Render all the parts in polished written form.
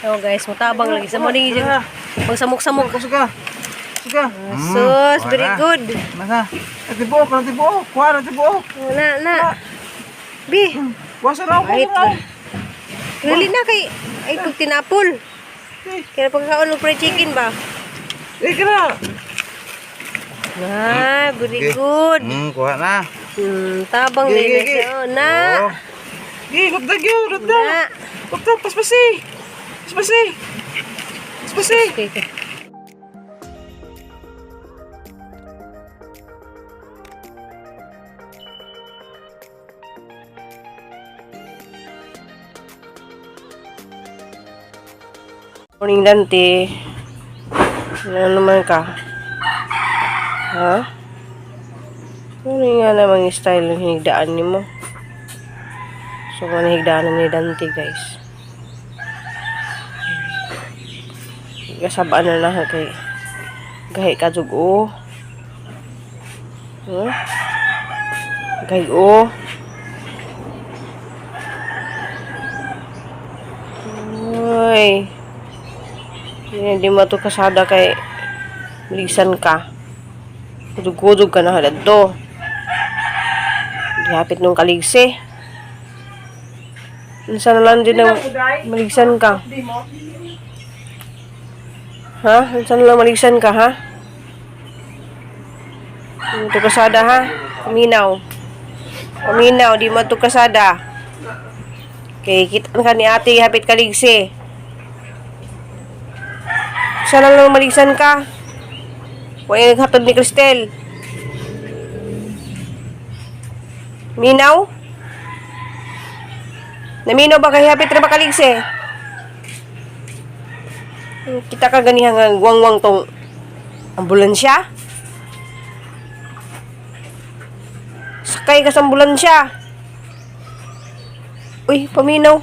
Oh guys, mutabang lagi sa morning dyan. Magsamok-samok. Kusuga. Kusuga. Sus, very good. Nasa. Ay, tibuok, na tibuok. Kuha na tibuok. Na, na. Bi, Kuha sa raw, kuha Wait. sa raw. Dali na kay ay pag tinapol. Kaya pagkaon og fried chicken ba? Eh, kira. Ah, very good. Kuha na. Tabang Gi, din gi, na gi. siya. Oh, na. Oh. Gi, kupta gyud, kupta. Na. Kupta, paspasi. Paspasi. Paspasi. Okay. Morning, Dante. Ano naman ka? Ha? Ano nga namang style ng hinigdaan ni mo? So, manahigdaan na ni Dante, guys. Kasabaan na na kay gahi ka jug o. Huh? Gahi o. Uy. Hindi mo to kasada kay lisan ka. Kudug-kudug ka na halad to. Di hapit nung kaligsi. Unsa na lang din ang maligsan ka. Ha? Unsa na lang maligsan ka, ha? Ito kasada, ha? Paminaw. Paminaw, di mo to kasada. Kay kitaan ka ni ate, hapit kaligsi. Sana lang maligsan ka. Huwag naghatod ni Cristel. Minaw? Naminaw ba kay hapit ra ba kaligsi? Kita ka ganiha nga guwangwang tong ambulansya? Sakay ka sa ambulansya. Uy, paminaw.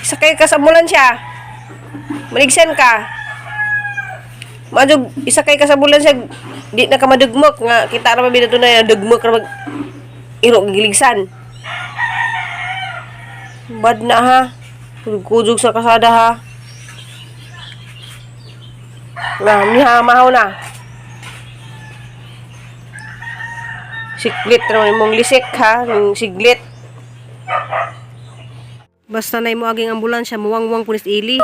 Sakay ka sa ambulansya. Maligsan ka. Madug, isakay ka sa ambulansya, di na ka madugmok nga kita ra ba na dugmok ra mag iro giligsan. Bad na ha. Kudog sa kasada ha. Na, niha mahaw na. Siglit ra man imong lisik ha, yung siglit. Basta na imo aging ambulansya, muwangwang pulis ili.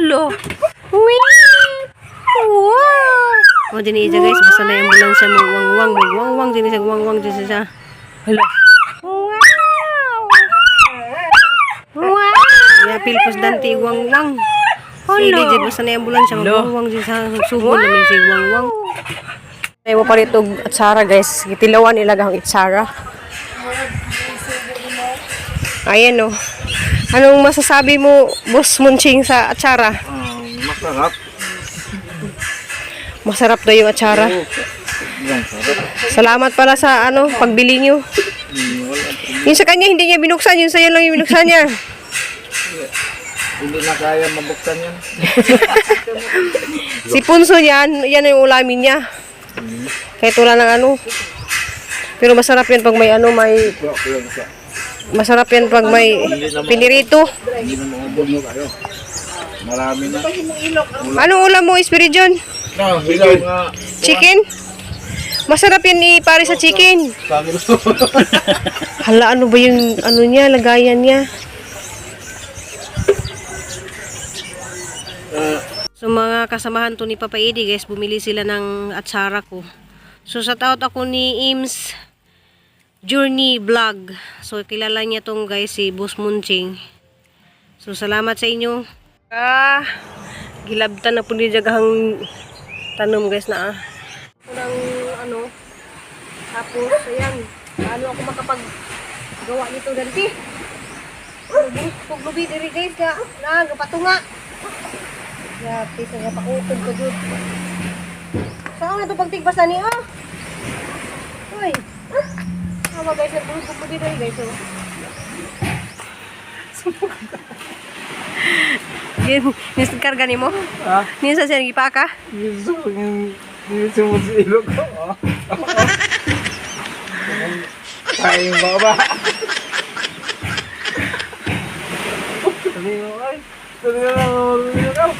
Lo. O din iya guys, basta na yung ambulansya muwangwang, muwangwang din siya, muwangwang din siya. Hala. Wow! Pilpos dante wangwang. Hala. Legit basta na yung ambulansya muwangwang din siya, subo naman siya wangwang. Ay mo palit og atsara guys, gitilawan ilaga ang itsara. Ayan oh. Anong masasabi mo, Boss Munching, sa atsara? Masarap. Masarap daw yung atsara. Yan, sarap. Salamat pala sa ano, pagbili niyo. Yung sa kanya hindi niya binuksan, yung sa'yo lang yung binuksan niya. Hindi na kaya mabuksan yan. Si Punso yan, yan yung ulamin niya. Kahit wala ng ano. Pero masarap yan pag may ano, may masarap yan pag may pinirito. Hindi na maubos mo kayo. Marami na. Anong ulam mo, Espiridion? No, hilaw nga. Chicken? Masarap yan ipare sa chicken. Sabi ko. Hala, ano ba yung ano niya, lagayan niya? So mga kasamahan to ni Papa Edi guys, bumili sila ng atsara ko. So sa out ako ni Ims Journey Vlog. So kilala niya tong guys si Boss Munching. So salamat sa inyo. Ah, gilabtan na po ni jagahang tanom guys na ah. Unang ano, tapos ayan, paano ako makapag gawa nito ganti? Puglubi diri guys ga, na gapatunga. Grabe sa gapakutod ko jud. Saan na to pagtigbas na ni oh? Uy. Awa guys, nagpuglubi diri guys oh. Yun, yung karga nimo? Ha? Niyo sa siya gipaka? Yung sa ilog ko. Oh. Ay, baba. Sabi mo, ay. Sabi mo, ay.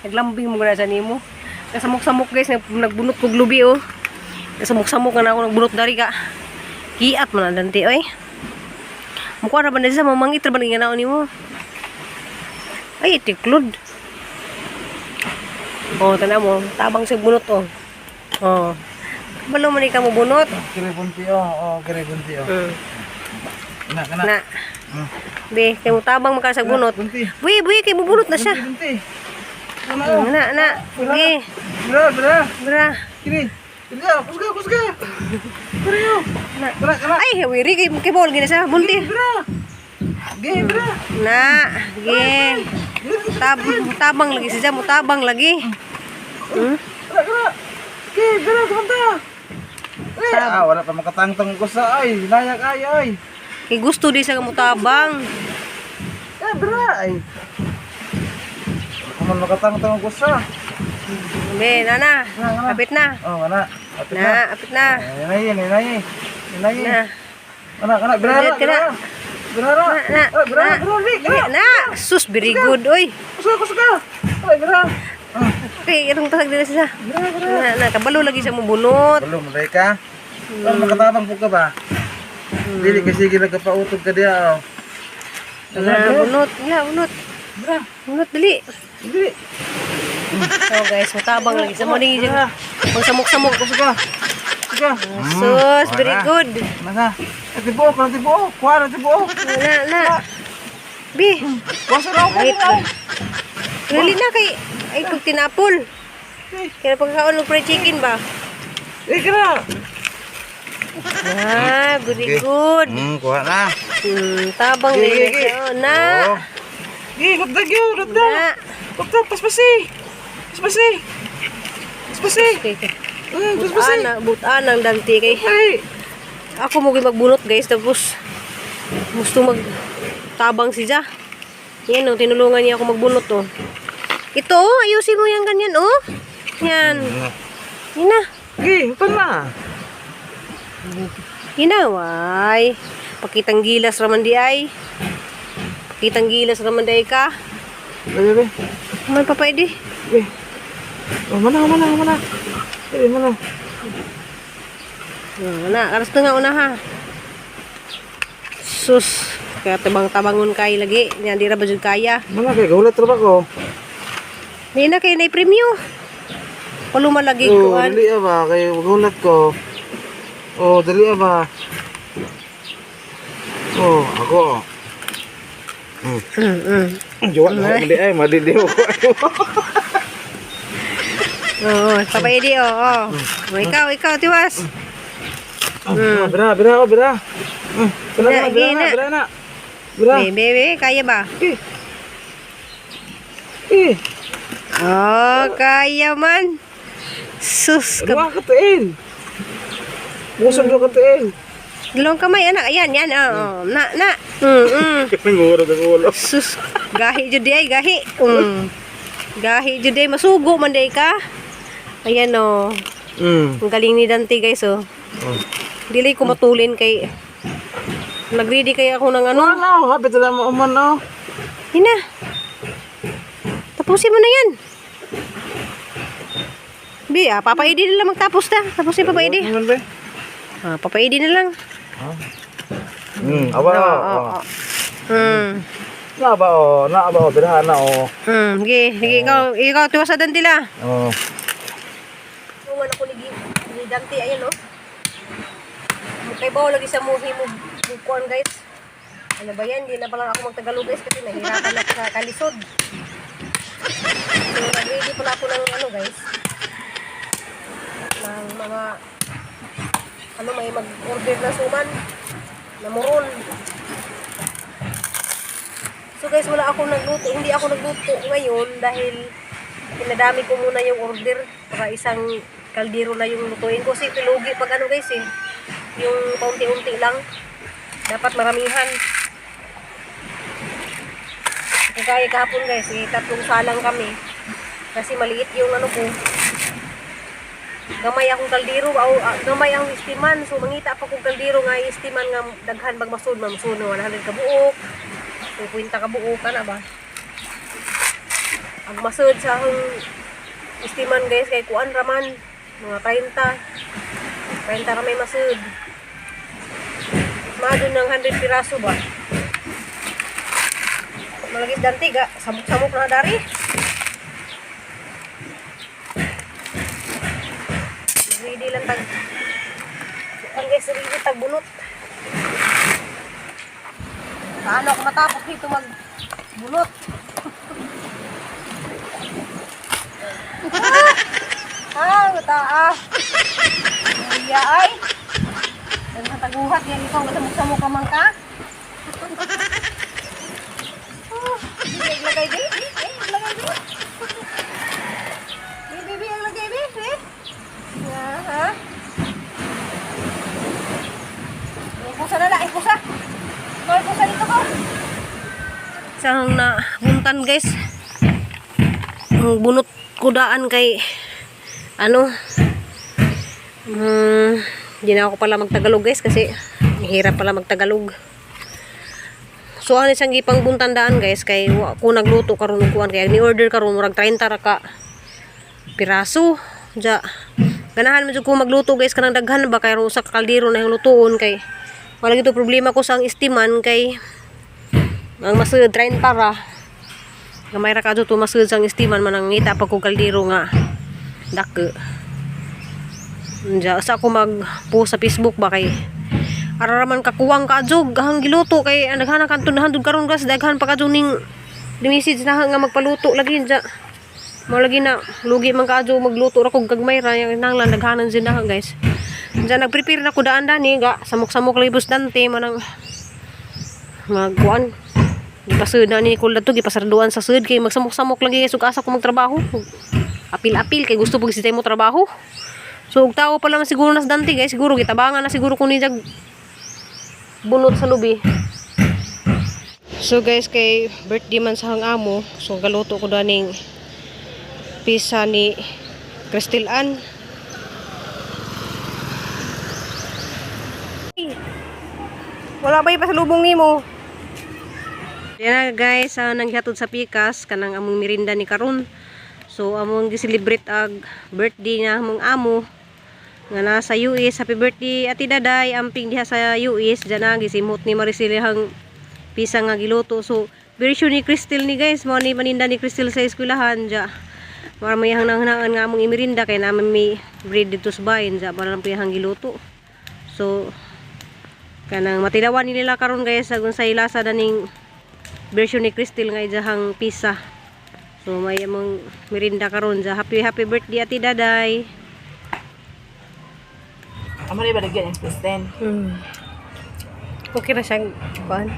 Naglambing mo na sa nimo. Kasamok-samok guys, nagbunot kog lubi oh. Kasamok-samok na ako nagbunot dari ka. Kiat man ang Dante oy. Mukha ra ba na siya mamangit ra ba ni ganaon nimo? Ay, tiklod. Oh, tanaw mo, tabang sa bunot oh. Oh. Kabalo man ni ka mo bunot. Kiribunti, oh. Oh, kiribunti, oh. Na, kana. Na. Be, kay mo tabang man ka sa bunot. Bunti. Buyi, buyi kay bubunot na siya. Bunti. Ano? Na, na. Ge, Bra, bra. bra. Kiri. Kiri, kusga, kusga. Kiri, oh. Na. Bra, kana. Ay, wiri kay kay bol gina sa bunti. Bra. Ge, bra. Na, ge. Tabang lagi siya, mo tabang lagi. Bra, kana. Ge, bra, kumanta. Eh, ah, wala pa makatangtang ko sa ay. Nayak ay ay. Kay gusto di sa mo tabang. Eh, bra ay. Wala pa man makatangtang ko sa. Be, nana. Apit na. Oh, ana. Apit Na, apit na. Ay, nay, nay, nay. Nay. Na. Ana, kana, bra, Apit ka na. bra. Bra, Na, na. Ay, bra, Na. bra, bra. Na. Sus, very good, oy. Kusga, kusga. Ay, bra. Ah, Okay, itong tasag dito siya. bra, bra. Na, na, kabalo lagi siya mo bunot. Belum, mereka. Pero makatabang po ka ba? Dili kasi gila ka pautog ka diya. Oh. Na, bunot. Na, bunot. Bra, Bunot, dali. dili. So guys, mutabang lagi sa morning siya. Pagsamok-samok. Kusga. Kusga. Sus, very good. Nasa. Ati buok, ati buok. Kuha ati buok. Na, na. Bi, Kuha sa raw, wait. kuha. Dali na kay ay pag tinapol. Kaya pagkaon ng fried chicken ba? Eh, kira. Ah, very good. Kuha na. Tabang Gi, na gi, gi. siya. Oh, na. Oh. Gi, lutdag yun, lutdag. Na. Lutdag, paspasi. Paspasi. Paspasi. Okay, okay. Paspasi. Butaan, butaan ang Dante kay. Ay. Ako mo magbunot guys tapos gusto mag tabang si Ja. Yan oh, tinulungan niya ako magbunot oh. Ito oh, ayusin mo yung ganyan oh. Yan. Yan na. Gi, ito na. Yan na, way. Pakitang gilas raman di ay. Pakitang gilas raman di ay ka. Bebe, bebe. Man pa pwede. Be. Oh, mana, mana, mana. Eh, mana. Oh, na, aras na nga una ha. Sus, kaya tabang-tabangon kay lagi. Yan, di ra ba jud kaya. Mana kay gulat ra ba ko? Di na kay nay premyo. Paluma lagi Oh, kuan. dali ah ba kay gulat ko. Oh, dali ah ba. Oh, ako. Jawa na mali ay madili ko. Oo, Papa Edi, oo. Oh, ikaw, ikaw, tiwas. Bra, bra, oh, bra. Bra, Na, na, bra, gi na, na. bra na. Bra. Be, be, be, kaya ba? Eh. Eh, Oh, kaya man. Sus, ka duha ka tiil. Busog duha ka tiil. dalawang kamay, anak. Ayan, yan, oo. Na, na. Nangurog ang ulo. Sus, gahi jud di ay, gahi. Gahi jud di ay, masugo man di ay ka. Ayan, oh. Ang galing ni Dante, guys, oh. Oh. Dili ko matulin kay nagready kay ako ng ano. Ano, hapit na mo uman oh. Hina. Tapusin mo na yan. Bi, ah, Papa Edi na lang magtapos na. Tapusin Papa Edi. Ano ba? Ah, Papa Edi na lang. Awa. Oo, oo, oo. Na ba oh, na ba oh, birahan na oh. Sige, sige, ikaw, ikaw, tiwas sa Dante la. Oh. Tulungan ako ni Dante, ayan oh. Kay bawo lagi sa muhi mo bukuan guys. Ano ba yan? Hindi na pala ako magtagalog guys kasi nahirapan ako sa kalisod. So, nag-ready pala ako ng ano guys. Ng mga ano may mag-order na suman na muron. So guys, wala akong nagluto. Hindi ako nagluto ngayon dahil pinadami ko muna yung order para isang kaldero na yung lutuin ko. Kasi pilugi pag ano guys eh. Yung paunti-unti lang. Dapat maramihan. Kagaya kahapon, guys, eh, tatlong salang kami. Kasi maliit yung ano ko. Gamay akong kaldero, aw, gamay ang istiman. So mangita pa kong kaldero nga istiman nga daghan bag masud, mamsud no 100 ka buok. 50 ka buok ana ba? Ang masud sa akong istiman, guys, kay kuan raman mga 30. 30 ra may masud. Mado ng 100 piraso ba? Malagis dante ga, samok-samok na dari. Ready lang tag ang guys, ready tag bunot. Paano ako matapos dito mag bunot? Ah, ah, Iya ay. Ang taguhat yan ikaw samok-samok ka man ka. Oh, lagay di. Eh, lagay di. Bi, bi, bi, ang lagay bi, bi. Ya, ha? Ay, kusa na lang, ay kusa. Ay, kusa dito ko. Saan na buntan, guys. Ang bunot kudaan kay ano di na ako pala magtagalog, guys, kasi hirap pala magtagalog. So ano siyang gipang buntandaan, guys, kay wa ko nagluto karon og kuan kay ni order karon murag 30 ra ka piraso. Ja. Ganahan man jud ko magluto, guys, kanang daghan ba kay usa ka kaldero na yung lutuon kay wala gito problema ko sa ang istiman kay ang masud 30 ra. Gamay ra kadto to masud sa ang istiman man ang ngita pa ko kaldero nga dako. Diya, sa ako mag-post sa Facebook ba kay ara raman kakuwang kaadjog ang giluto kay ang daghan ang kantunahan dud karon, guys, daghan pa kadyo ning message na nga magpaluto lagi diya. Mo lagi na lugi man kaadyo magluto ra kog gagmay ra nang lang daghanan sin na, guys. Diya nagprepare na ko daan dani ga samok-samok lagi bus dante man ang magkuan. Gipasud na ni Nicole to, gipasarduan sa sud kay magsamok-samok lagi guys ug asa ko magtrabaho. Apil-apil kay gusto pag mo trabaho. So og tao pa lang siguro nas dante, guys, siguro gitabangan na siguro kun ni jag bunot sa lubi. So guys, kay birthday man sa hang amo, so galuto ko daning pizza ni Crystal Ann. Wala ba ipasalubong nimo? Yan na, guys, nanghihatod sa pikas kanang among merinda ni karon. So among gi-celebrate ag birthday na among amo nga nasa US. Happy birthday, Ate Daday, amping diha sa US. Diyan na gisimot ni Maricel ang pisa nga giluto. So version ni Crystal ni, guys, mao ni paninda ni Crystal sa eskwelahan ja. Mara may hang nanghanaan nga among imirinda kay naman may bread dito sa bayan ja para lang po yung giluto. So kanang matilawan nila karon, guys, sa unsay lasa daning version ni Crystal nga ijahang pizza. So may among merinda karon ja. Happy happy birthday, Ate Daday. Amo na ibalagyan yung Kristen. Okay na siyang kuan.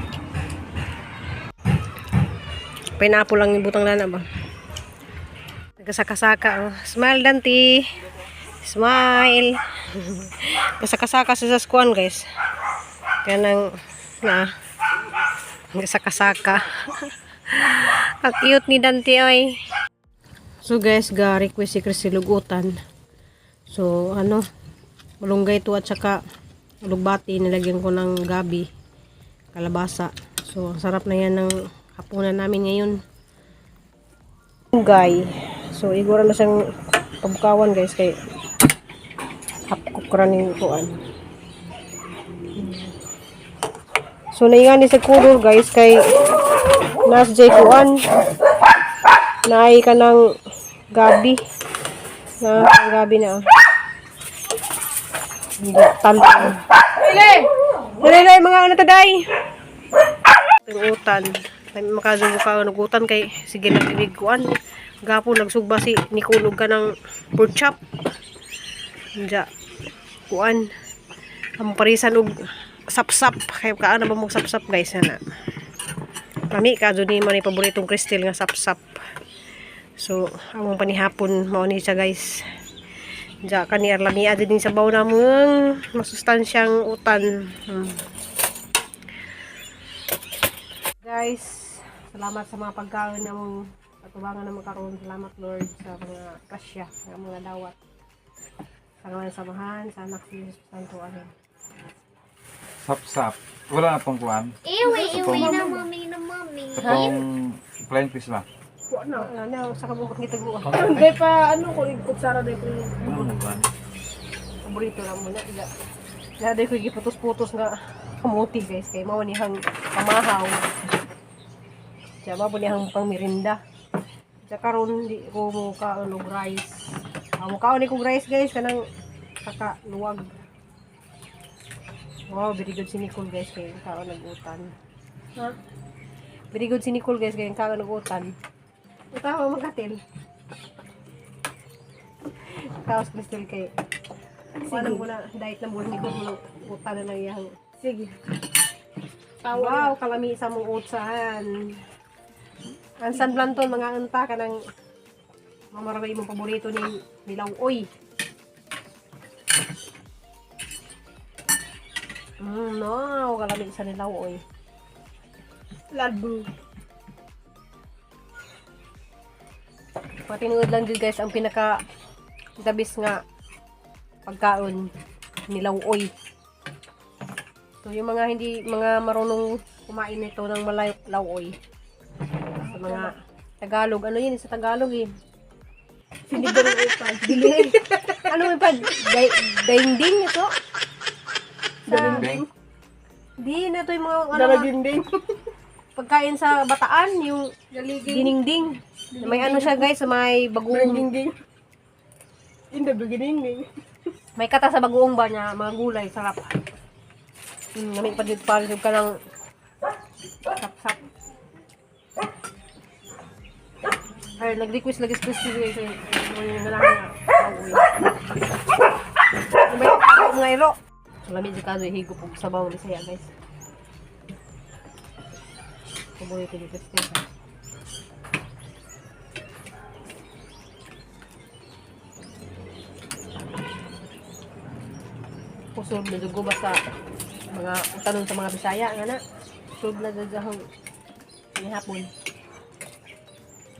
Pineapple lang yung butang lana ba? Nagkasaka-saka. Oh. Smile, Dante. Smile. Kasaka-saka sa kuan, guys. Kaya nang na nagkasaka-saka. Ang cute ni Dante ay. So guys, ga request si Chris lugutan. So ano, malunggay to at saka alugbati, nilagyan ko ng gabi, kalabasa. So ang sarap na yan ng hapunan namin ngayon. Malunggay. So igura na siyang pabkawan, guys, kay half cook ra ning kuan. So naingani sa color, guys, kay nas jay kuan. Naay ka ng gabi. Na ang gabi na. Oh. Hindi, talong. Dali, dali, mga ano taday. Itong utan. Ay, makasubo ka ng utan kay sige lang ibig kuan. Gapo nagsugba si Nikulog ka ng pork chop. Diya. Kuan. Ang parisan og sapsap. Kay kaano ba mong sapsap, guys, ana. Lami ka ni mo ni paboritong Crystal nga sapsap. So, among panihapon mao ni siya, guys. Diya kani arlami din sa baw namong masustansyang utan. Guys, Salamat sa mga pagkaon namong atubangan namo karon. Salamat, Lord, sa mga kasya, sa mga dawat. Sa ngalan sa Amahan, sa Anak, sa Espiritu Santo. Amen. Sap-sap. Wala na pong kuan. Iwi, iwi na mami na mami. Katong flying fish ba? Ano, ano, sa kabukot ni Taguan. Hindi pa, ano ko, kutsara dahil ko. Ano mo kuan? Paborito lang muna. Ila. Ila ko giputos-putos nga kamuti, guys, kay mao ni hang pamahaw. Siya mao ni hang pangmerinda. Siya karon di ko mo kaon og rice. Ah, mo kaon ni kog rice, guys, kanang kakaluwag. Wow, very good si Nicole, guys, kay kaon nag-utan. Ha? Very good si Nicole, guys, kay kaon nag-utan. Utawa magatil. Tapos Crystal kay wala mo na diet na buwan ko mo utan na lang yang. Sige. Wow, kalami sa mong utsahan. Ang San Blanton mga unta kanang mamarabay mong paborito ni Nilaw Oy. No, kalami sa Nilaw Oy. Labo. Patinuod lang din, guys, ang pinaka dabis nga pagkaon nilaw-oy. So yung mga hindi mga marunong kumain nito ng malaw-oy. Sa mga Tagalog, ano yun sa Tagalog eh? Sinigang ng upan. Dili. Ano yung pag dinding ito? Sa, Beng. di na ito yung mga ano, nga, Daraginding. pagkain sa Bataan, yung Galiging. diningding. May ano siya, guys, may bagoong. Dinding. In the beginning, ding. May kata sa bagoong ba niya, mga gulay, sarap. Nami pa dito pa ka ng sap-sap. Ay, nag-request lagi si Christy, guys. Ay, yung nga lang nga. Pauwi. Ano ba yung ako mga iro? So, lami si Kazo, higop og sabaw ni saya, guys. Paborito ni Christy. Kusog na dugo basta mga tanong sa mga Bisaya nga na. Kusog na dyan sa hapon.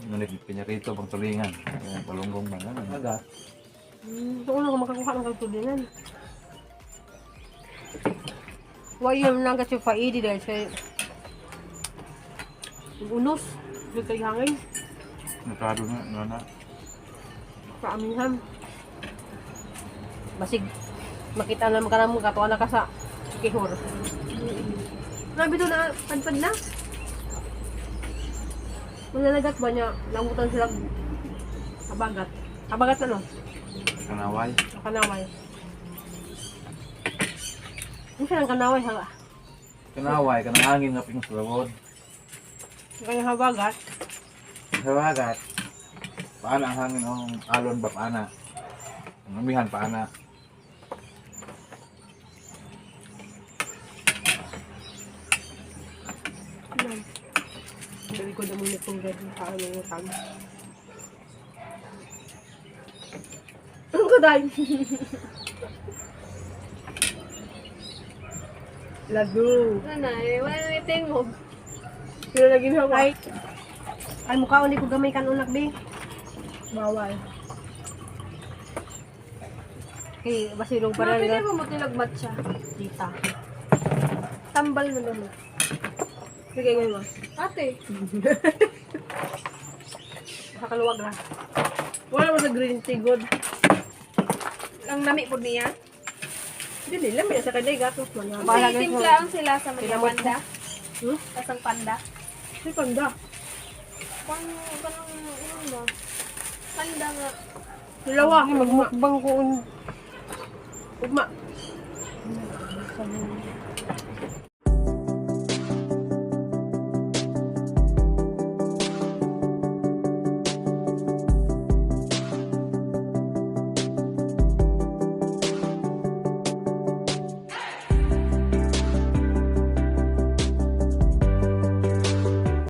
Ngunit pinyarito pang tulingan. Kaya palunggong ba nga? Aga. Gusto ko lang makakuha ng kagtulingan. Why yung nagat yung faidi dahil siya yung unos, yung kay hangin, Nakado na, na na. sa amihan. Basig, makita naman ka naman, katuwa na ka sa kihor. Grabe to na, panpad na. Mananagat ba niya, langutan sila habagat. Habagat na no? Kanaway. Sa kanaway. Ano siya ng kanaway, ha? Kanaway, kanang hangin nga ping sulawod. Kaya habagat. Sa bagat. Paana ang hangin ang alon ba paana? Ang amihan paana. Sabi ko naman itong ganyan sa ano yung tag. Ang kaday. Lago. Nanay, wala na tingog. Sila na ginawa. Ay, ay mukha ulit ko gamay kan unak be. Bawal. Kay basilong pa Mapili rin mo mo tilagmat siya. tita. Tambal mo naman. Bigay ngayon mo. Ate. Nakaluwag ra. Wala mo sa green tea, good. Ang nami po niya. Dili, lamig na sa kanila, gatos man. nga. Bahala, Kasi guys, timplaang sila sa mga Pinamot panda. Hmm? Kasang panda. Si panda. Pang, parang, ano ba? Panda nga. Dalawa. Ay, magmukbang ko un. Ugma.